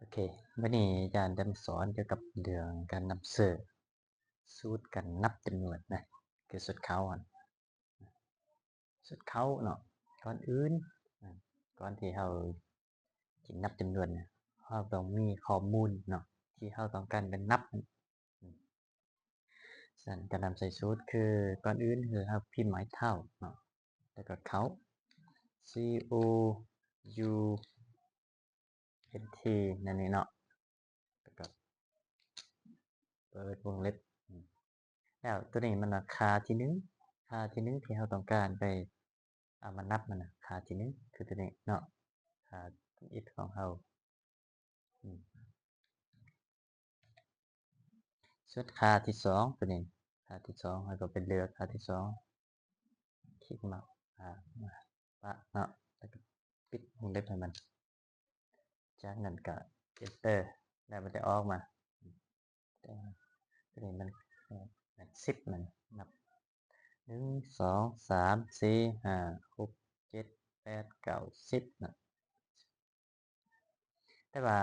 ໂອເຄ ມື້ນີ້ອາຈານຈະມາສອນກ່ຽວກັບເລື່ອງການນຳເສີບສູດການນັບຈຳນວນນະ ຄືສູດເຄົ້າຫັ້ນ ສູດເຄົ້າເນາະ. ກ່ອນອື່ນ ກ່ອນທີ່ເຮົາຊິນັບຈຳນວນ ເຮົາຕ້ອງມີຂໍ້ມູນເນາະ ທີ່ເຮົາຕ້ອງການໄປນັບ. ສະນັ້ນ ການນຳໃສ່ສູດຄື ກ່ອນອື່ນຄືເຮົາພິມໝາຍເທົ່າເນາະ ແລ້ວກໍເຄົ້າ C O U N T ແນວນີ້ເນາະ ແລ້ວກໍເປີດວົງເລັບ. ແລ້ວໂຕນີ້ມັນວ່າຄ່າທີໜຶ່ງ ຄ່າທີໜຶ່ງທີ່ເຮົາຕ້ອງການໄປເອົາມານັບມັນນະ ຄ່າທີໜຶ່ງຄືໂຕນີ້ເນາະ ຄ່າ x ຂອງເຮົາ. ສ່ວນຄ່າທີສອງ ໂຕນີ້ ຄ່າທີສອງ ເຮົາກໍໄປເລືອກຄ່າທີສອງ ຄລິກມາ ອ່າ ປະເນາະ ແລ້ວກໍປິດວົງເລັບໃຫ້ມັນ ຈາກນັ້ນກໍເອັນເຕີ ແລ້ວມັນຈະອອກມາ ໂຕນີ້ມັນ ເອີ ສິບ ມັນນັບ ໜຶ່ງ ສອງ ສາມ ສີ່ ຫ້າ ຫົກ ເຈັດ ແປດ ເກົ້າ ສິບ ເນາະ. ແຕ່ວ່າ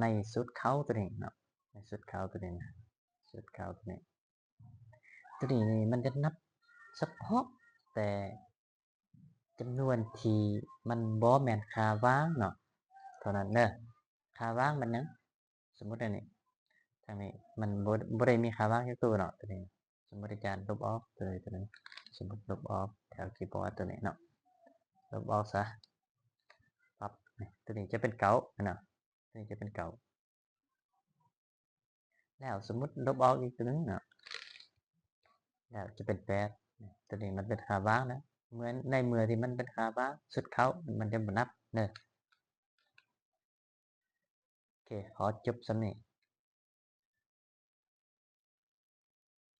ໃນສູດເຄົ້າໂຕນີ້ເນາະ ໃນສູດເຄົ້າໂຕນີ້ນະ ສູດເຄົ້າໂຕນີ້ ໂຕນີ້ນີ້ມັນຈະນັບສະເພາະແຕ່ຈຳນວນທີ່ມັນບໍ່ແມ່ນຄ່າຫວ່າງເນາະ ເທົ່ານັ້ນເດີ. ຄ່າຫວ່າງມັນຫຍັງ? ສົມມຸດອັນນີ້ ທາງນີ້ມັນບໍ່ ບໍ່ໄດ້ມີຄ່າຫວ່າງຈັກໂຕເນາະ ໂຕນີ້. ສົມມຸດອາຈານລົບອອກໂຕໃດໂຕໜຶ່ງ ສົມມຸດລົບອອກແຖວຄີບອດໂຕນີ້ເນາະ ລົບອອກຊະ ປັບ ນີ້ ໂຕນີ້ຈະເປັນເກົ້າເນາະ ໂຕນີ້ຈະເປັນເກົ້າ ແລ້ວສົມມຸດລົບອອກອີກໂຕໜຶ່ງເນາະ ແລ້ວຈະເປັນແປດ ນີ້ ໂຕນີ້ມັນເປັນຄ່າຫວ່າງນະ ເມື່ອ ໃນເມື່ອທີ່ມັນເປັນຄ່າຫວ່າງ ຊຸດເຄົ້າມັນຈະບໍ່ນັບເດີ. ໂອເຄ ຂໍຈົບສ່ຳນີ້